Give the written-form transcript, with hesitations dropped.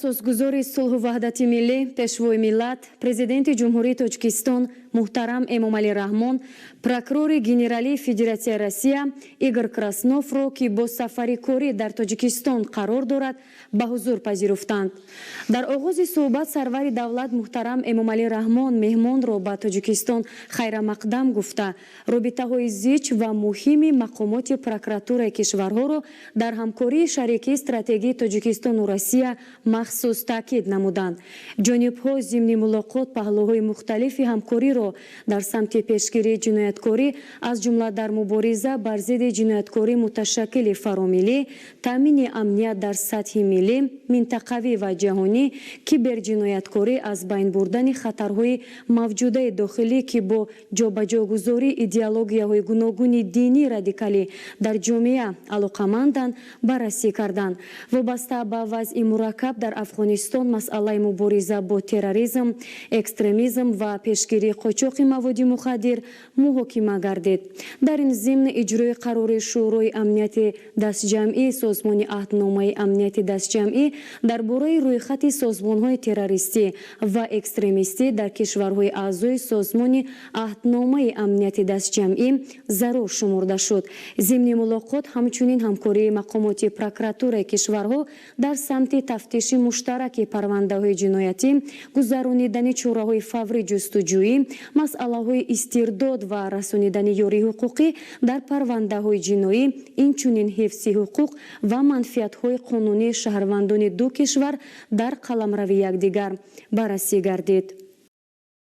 Асосгузори сулҳу ваҳдати миллӣ, Пешвои миллат, Президенти Ҷумҳурии Тоҷикистон муҳтарам Эмомалӣ Раҳмон прокурори генералии Федератсияи Россия Игор Красновро, ки бо сафари корӣ дар Тоҷикистон қарор дорад, ба ҳузур пазируфтанд. Дар оғози суҳбат сарвари давлат муҳтарам Эмомалӣ Раҳмон меҳмонро ба Тоҷикистон хайрамақдам гуфта, робитаҳои зич ва муҳими мақомоти прокуратураи кишварҳоро дар ҳамкории шарикии стратегии Тоҷикистону Россия махсус таъкид намуданд. Ҷонибҳо зимни мулоқот паҳлӯҳои мухталифи ҳамкориро дар самти пешгирии ҷинояткорӣ, аз ҷумла дар мубориза бар зидди ҷинояткории муташаккили фаромиллӣ, таъмини амният дар сатҳи миллӣ, минтақавӣ ва ҷаҳонӣ, киберҷинояткорӣ, аз байн бурдани хатарҳои мавҷудаи дохилӣ, ки бо ҷобаҷогузории идеологияҳои гуногуни динии радикалӣ дар ҷомеа алоқаманданд, баррасӣ карданд. Вобаста ба вазъи мураккаб дар Афғонистон, масъалаи мубориза бо терроризм, экстремизм ва пешгирии қочоқи маводи мухаддир муҳокима гардид. Дар ин зимн иҷрои қарори Шӯрои амнияти дастҷамъии Созмони Аҳдномаи амнияти дастҷамъӣ дар бораи рӯйхати созмонҳои террористӣ ва экстремистӣ дар кишварҳои аъзои Созмони Аҳдномаи амнияти дастҷамъӣ зарур шумурда шуд. Зимни мулоқот ҳамчунин ҳамкории мақомоти прокуратураи кишварҳо дар самти тафтиши муштараки парвандаҳои ҷиноятӣ, гузаронидани чораҳои фаврӣ ҷустуҷӯӣ, масъалаҳои истирдод ва расонидани ёрии ҳуқуқӣ дар парвандаҳои ҷиноӣ, инчунин ҳифзи ҳуқуқ ва манфиатҳои қонунии шаҳрвандони ду кишвар дар қаламрави якдигар баррасӣ гардид.